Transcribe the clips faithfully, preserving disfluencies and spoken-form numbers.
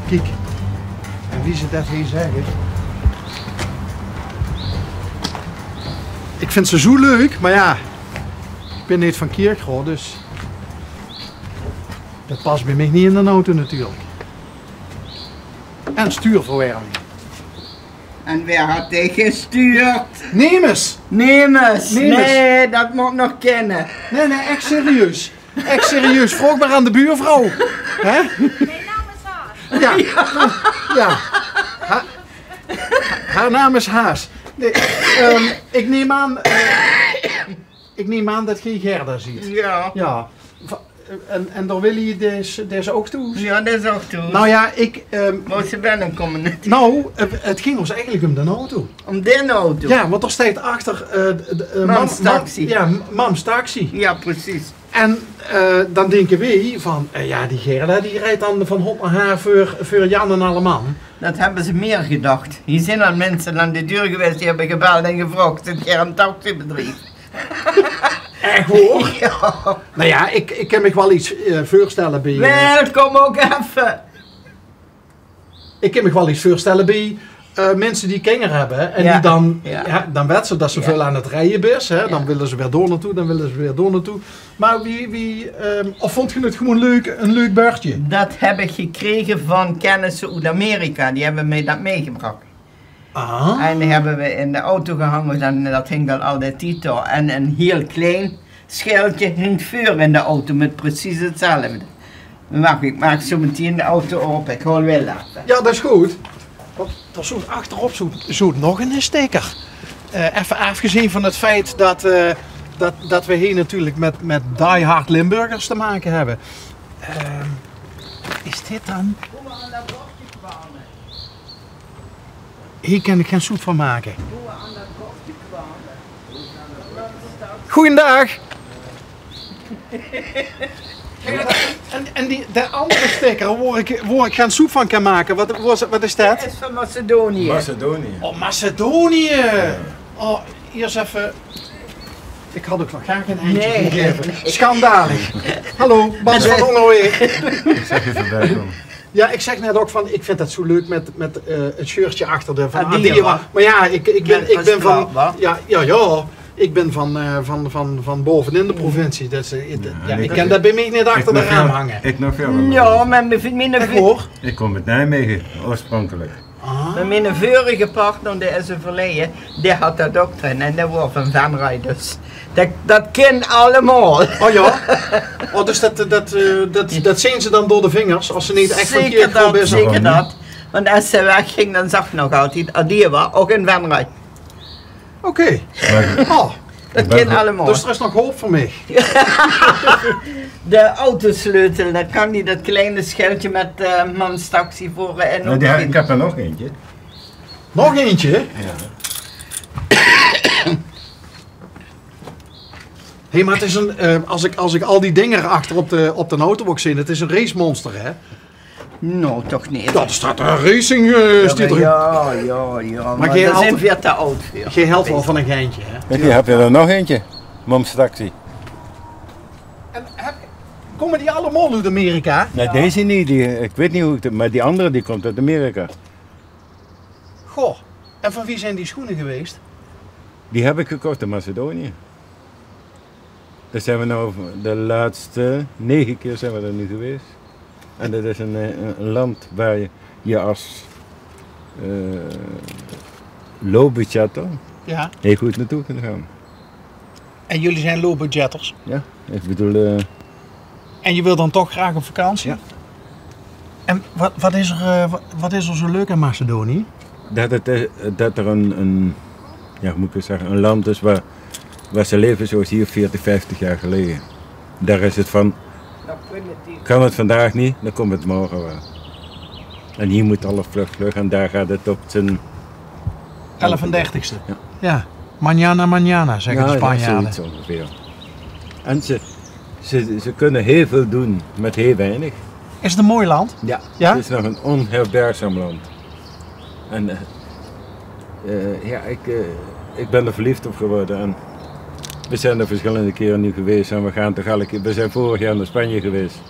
Kiek, en wie ze det hie zègke. Ik vind ze zoe leuk, maar ja, ik bin neet van Kirchroa, dus det pas bie mich neet in de auto natuurlijk. En stuurverwerming. En wae hat dich gestuurd? Nemes! Nemes! Nemes. Nae, det mót nog kinne. Nae, nae, echt serieus. Echt serieus. Vraog maar aan de buurvrouw. Hè? Mijn naam is Haas. Ja. Ja. Ha-, haar naam is Haas. Nae, ehm, ik neem aan, eh, ik neem aan det geej Gerda ziet. Ja. Ja. Va-, eh, en, en dao wille je deze, deze ook toe? Ja, det is ook toe. Nou ja, ik, ehm, Wou ze binnekomme? Nou, eh, het ging ons eigenlijk om de auto. Om de auto? Ja, want er staat achter, eh, de, eh, mam-, mam-, Mams taxi. Ja, m-, Mams taxi. Ja, precies. En, eh, dan denke weej van, eh, ja, die Gerda die rijdt dan van hot naar haar veur, veur Jan en alleman. Det hebbe ze meer gedacht. Hie zeen al minse aan de deur gewaes, die hebbe gebeld en gevraogd: "Zit geej een taxibedrijf?" Echt hoor? Ja. Nou ja, ik, ik kan mich wel iets, eh, veurstelle bie, eh, Welkom ook effe. Ik kan mich wel iets veurstelle bie, eh, minse die kinger hebbe en die dan, ja, dan weten ze det ze veel aan het rijden bis, hè. Dan wille ze weer door naartoe, dan wille ze weer door naartoe. Maar wie, wie, ehm, of vond je het gewoon leuk, een leuk bordje? Det heb ik gekregen van kennisse oet Amerika. Die hebbe mij det meegebracht. Ah. En die hebbe we in de auto gehangen en det hing dan al de titel. En een heel klein schildje hing veur in de auto met precies hetzelfde. Wach, ik maak zo meteen de auto op. Ik haol wel effe. Ja, det is goed. Want d'r zoot achterop zoot, zoot nog een sticker. Eh, effe aafgezeen van het feit det, eh, det, det we hier natuurlijk met, met diehard Limburgers te maken hebben. Ehm, is dit dan? Hier kan ik geen soep van maken. Goeiedag. En, en die, de andere sticker, waar ik, waar ik geen soep van kan maken, wat, wat is, wat is det? Det is van Macedonië. Macedonië. Oh, Macedonië. Ja. Oh, eerst even. Ik had ook nog geen eindje gegeven. Nae. Schandalig. Hallo, Bas van Ongerweg. Ik zeg even welkom. Ja, ik zeg net ook van, ik vind det zo leuk met, met, eh, het shirtje achter de, van Adiwa. Adiwa. Maar ja, ik, ik ben, ik ben van, ja, ja, ja, ik ben van, eh, van, van, van bovenin de provincie. Det is, eh, ja, ik kan det bie mich neet achter de raam hangen. Ik nog veel. Ja, maar mien, mien, echt hoor. Ik kom uit Nijmegen, oorspronkelijk. Ah. Maar mien vorige partner, die is overleden, die had det ook erin en die was van Venray, dus det, det kan allemaal. Oh ja? Oh, dus det, det, eh, det, det zien ze dan door de vingers, als ze niet echt van Kirchroa zijn. Zeker det, zeker det. Want als ze wegging, dan zag ik nog altijd: "Adiwa, ook in Venray." Oké. Oh. Det kan allemaal. Dus er is nog hoop voor mich. De autosleutel, det kan die, det kleine schildje met, eh, Mams taxi voor, eh, en... Nou, die, ik heb er nog eentje. Nog eentje? Ja. Hé, maar het is een, eh, als ik, als ik al die dinger achter op de, op de auto ook zie, het is een racemonster, hè? Nou, toch niet. Ja, er staat een racing, eh, sticker. Ja, ja, ja, maar det zijn we te oud voor. Geej hèlt wel van een geintje, hè? Ik heb er nog eentje. Mams taxi. En heb, komen die allemaal uit Amerika? Nee, deze niet. Die, ik weet niet hoe ik de, maar die andere die komt uit Amerika. Goh, en van wie zijn die schoenen geweest? Die heb ik gekocht in Macedonië. Daar zijn we nou de laatste negen keer zijn we er nu geweest. En dat is een, eh, een land waar je, je als, eh, low budgetter heel goed naartoe kunt gaan. En jullie zijn low budgetters? Ja, ik bedoel, eh... En je wil dan toch graag op vakantie? Ja. En wat, wat is er, eh, wa-, wat is er zo leuk aan Macedonië? Dat het, eh, dat er een, een, ja, hoe moet ik het zeggen, een land is waar, waar ze leven zoals hier veertig, vijftig jaar geleden. Daar is het van, kan het vandaag niet, dan komt het morgen wel. En hier moet alles vlug, vlug en daar gaat het op zijn... Elf en dertigste. Ja. Ja. Mañana, mañana, zeggen de Spanjaarden. Ja, ja, zoiets ongeveer. En ze, ze, ze kunnen heel veel doen met heel weinig. Is het een mooi land? Ja, ja? Het is nog een onherbergzaam land. En, eh, eh, ja, ik, eh, ik ben er verliefd op geworden. En we zijn er verschillende keren nu geweest. En we gaan toch elke keer, we zijn vorig jaar naar Spanje geweest.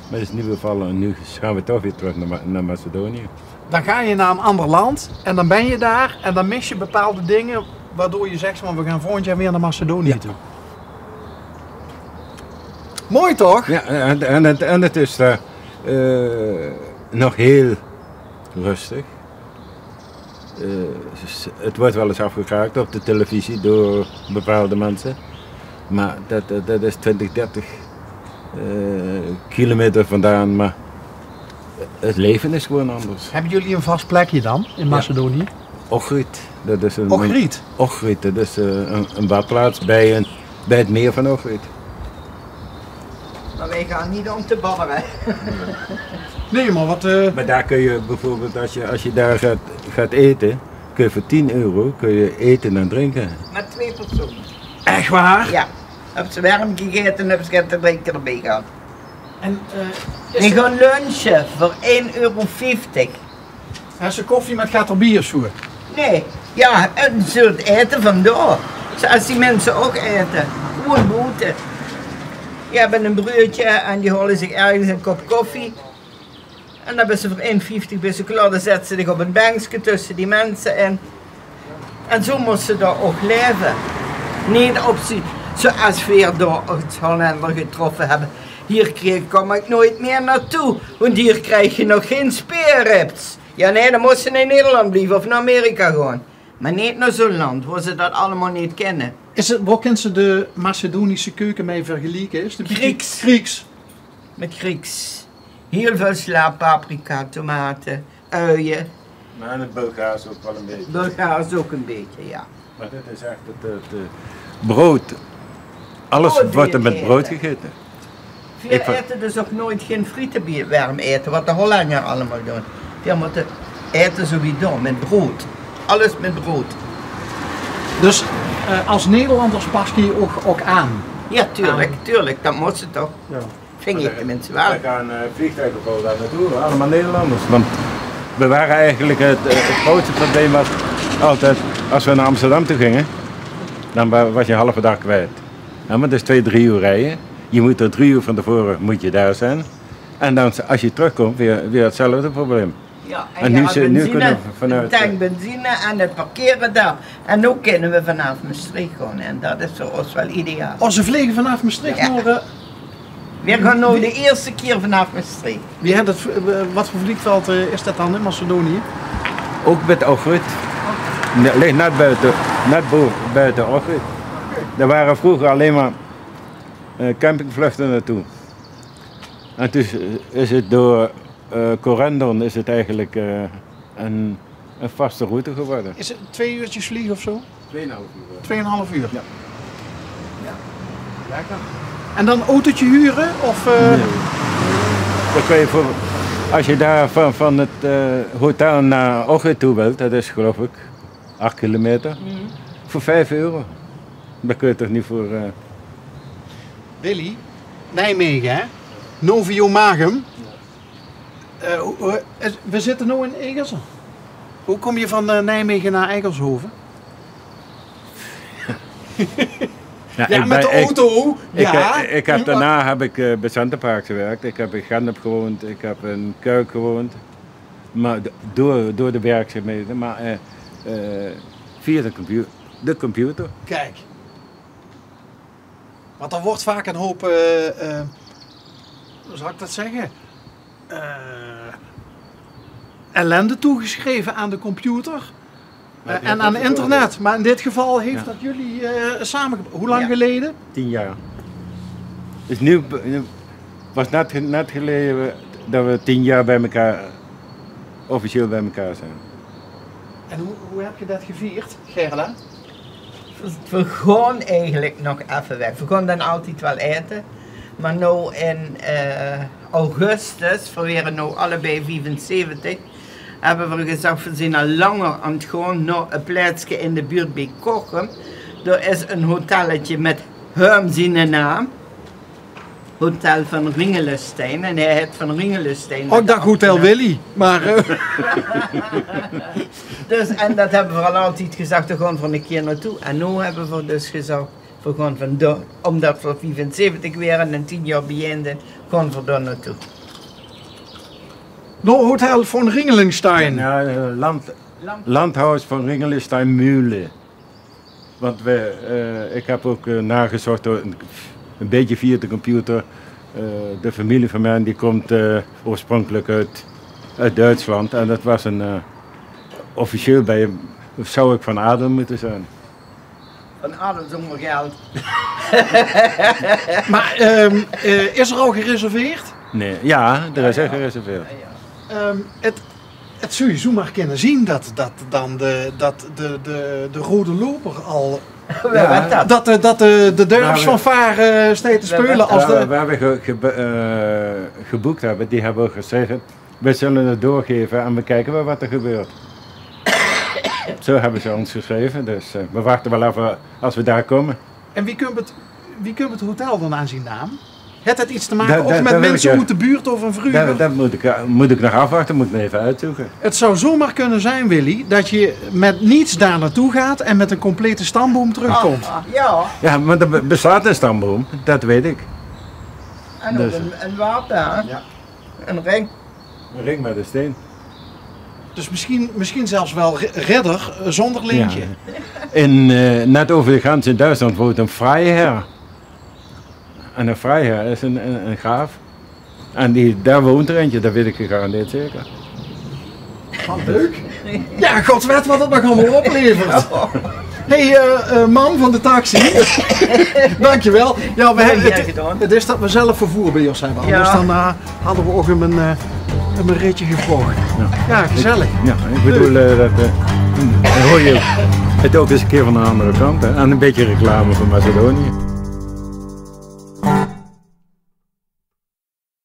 Maar dat is niet bevallen en nu gaan we toch weer terug naar, Ma- naar Macedonië. Dan ga je naar een ander land en dan ben je daar en dan mis je bepaalde dingen waardoor je zegt van: we gaan volgend jaar weer naar Macedonië toe. Mooi toch? Ja, en, en, het, en het is daar eh, nog heel rustig. Eh, s- het wordt wel eens afgekraakt op de televisie door bepaalde mensen. Maar dat, dat, dat is twintig, dertig eh, kilometer vandaan. Maar het leven is gewoon anders. Hebben jullie een vast plekje dan in Macedonië? Ohrid. Dat is een, Ohrid? Ohrid, dat is eh, een, een badplaats bij, een, bij het meer van Ohrid. Maar wij gaan niet om te babbelen. Nee, maar wat... eh, Maar daar kun je bijvoorbeeld, als je, als je daar gaat, gaat eten, kun je voor tien euro kun je eten en drinken. Met twee personen. Echt waar? Ja. Heb ze warm gegeten, heb ze te drinken erbij gehad. En eh, is Die er gaan lunchen voor één euro vijftig. Heb ze koffie met gaat er bier zoe? Nee, ja, en ze het eten vandaag. Zoals die mensen ook eten. Gewoon boete. Die hebben een broodje en die halen zich ergens een kop koffie. En dan ben ze voor één vijftig ben ze klaar. Dan zetten ze zich op een bankje tussen die mensen in. En zo moesten ze daar ook leven. Niet op zie, zoals we hier door ons Hollander getroffen hebben. Hier kreeg, kom ik nooit meer naartoe, want hier krijg je nog geen spareribs. Ja, nee, dan moesten ze in Nederland blijven of naar Amerika gaan. Maar niet naar zo'n land waar ze dat allemaal niet kennen. Is het, waar kunnen ze de Macedonische keuken mee vergelijken? Is het een beetje Grieks. Grieks? Met Grieks. Heel veel sla, paprika, tomaten, uien. Maar het Bulgaars ook wel een beetje. Bulgaars ook een beetje, ja. Maar dit is echt het, het eh, brood. Alles wordt er met brood gegeten. Brood weer eten. Veer ete dus ouch noeats gein friete bie 't werm ete, wat de Hollander allemaol doon. Veer mote ete zoe wie dao, mit brood. Alles mit brood. Dus eh, als Nederlanders pas je je ook, ook aan? Ja, tuurlijk, tuurlijk. Dat mós se toch. Ja. Ving ik tenminste wel. Daar gaan eh, vliegtuigen vol daar naartoe, allemaal Nederlanders. Want we waren eigenlijk het, eh, het grootste probleem was altijd, als we naar Amsterdam toe gingen, dan wa- was je een halve dag kwijt. Ja, maar dat is twee, drie uur rijden. Je moet er drie uur van tevoren moet je daar zijn. En dan, als je terugkomt, weer, weer hetzelfde probleem. Ja, en En nu je had ze- nu benzine, kunnen we vanuit, een tank eh, benzine en het parkeren daar. En nu kunnen we vanaf Maastricht gewoon. En dat is voor ons wel ideaal. Oh, ze vliegen vanaf Maastricht Ja. naar... eh, We gaan nu de eerste keer vanaf Maastricht. Wie het het, eh, wat voor vliegveld eh, is dat dan in Macedonië? Ook met Ohrid. Nee, ligt net buiten, net boven, buiten Ohrid. Er waren vroeger alleen maar eh, campingvluchten naartoe. En toen is, is het door eh Corendon is het eigenlijk eh, een, een vaste route geworden. Is het twee uurtjes vliegen of zo? Tweeënhalf uur. Tweeënhalf uur? Ja. Ja. Lekker. En dan autootje huren? Of, eh? Nee. Dan kun je voor, als je daar van, van het eh, hotel naar Ohrid toe wilt, dat is geloof ik acht kilometer, voor vijf euro. Dat kun je toch niet voor... eh, Willy, Nijmegen, hè? Novio Magum. Eh, hoe- hoe- is- we zitten nu in Egels. Hoe kom je van eh, Nijmegen naar Egelshoven? Ja, Ja, ik met ben- de ik- auto. Ik, Ja, eh, ik heb, maar daarna heb ik eh, bij Centerparks gewerkt. Ik heb in Gennep gewoond. Ik heb in Kuik gewoond. Maar d- door, door de werkzaamheden. Maar eh, eh, via de, compu- de computer. Kijk. Want er wordt vaak een hoop, eh, eh, hoe zal ik dat zeggen? Eh, ellende toegeschreven aan de computer. Maar eh, die en hebben aan dat internet. Ook. Maar in dit geval heeft Ja. dat jullie eh samengebracht. Hoe lang Ja. geleden? Tien jaar. Is nu, be- nu- was net, ge- net geleden we- dat we tien jaar bij elkaar, officieel bij elkaar zijn. En hoe, hoe heb je dat gevierd, Gerla? Veer gaon eigelik nog effe weg. Veer gaon dan altied wel aete. Mer noe in eh, augustus, veer waere noe allebei viefenzeventig, höbbe veer gezag, veer zeen al langer aan 't gaon nao e plaetske in de buurt bie Kochem. Dao is e hotelletje mit häöm ziene naam. Hotel van Ringelestein. En hae hèt van Ringelestein. Oh, ik dacht Hotel Willy. Maar eh, Dus, en dat höbbe veer al altied gezag, dao gaon veer 'ne kier naotoe. En noe höbbe veer dus gezag, veer gaon vandaag, omdat veer viefenzeventig waere en tien jaor biejein zeen, gaon veer dao naotoe. No, Hotel von Ringelstein. Ja, eh, Land, Landhaus von Ringelstein Mühle. Want we, eh, ik heb ook eh, nagezocht, door een, een beetje via de computer. Eh, de familie van mij, die komt eh, oorspronkelijk uit, uit Duitsland. En dat was een, eh, officieel bij, zou ik van adel moeten zijn. Van alles zonder geld. Maar ehm, eh, is er al gereserveerd? Nee, ja, er is echt gereserveerd. Ehm, het, het zou zomaar kunnen zijn dat, dat dan de, dat de, de, de rode loper al... Ja, dat de, dat de, de derfsfanfare eh, steeds te spelen als de... We hebben ge, ge, eh, geboekt hebben, die hebben we geschreven. We zullen het doorgeven en we kijken wel wat er gebeurt. Zo hebben ze ons geschreven, dus eh, we wachten wel even als we daar komen. En wie komt het, wie komt het hotel dan aan zijn naam? Heeft het iets te maken of met mensen uit de buurt of een vroeger? Dat, dat moet, ik, eh, moet ik nog afwachten, moet ik nog even uitzoeken. Het zou zomaar kunnen zijn, Willy, dat je met niets daar naartoe gaat en met een complete stamboom terugkomt. Ah, ja. Ja, maar er be- bestaat een stamboom, dat weet ik. En ook een, een wapen, hè? Ja. Een ring. Een ring met een steen. Dus misschien, misschien zelfs wel ri- ridder eh, zonder lintje. Ja. In, eh, net over de grens in Duitsland woont een Freiherr. En een Freiherr is een, een, een graaf. En die, daar woont er eentje, dat weet ik gegarandeerd zeker. Wat leuk. Ja, god weet wat het nog allemaal oplevert. Hey, eh, eh, man van de taxi. Dankjewel. Ja, we hebben, het, het is dat we zelf vervoer bij ons hebben. Anders dan eh, hadden we ook een, eh, een ritje gevraagd. Ja, gezellig. Ja, ik bedoel, eh, dat eh, dan hoor je het ook eens een keer van een andere kant. Hè? En een beetje reclame voor Macedonië.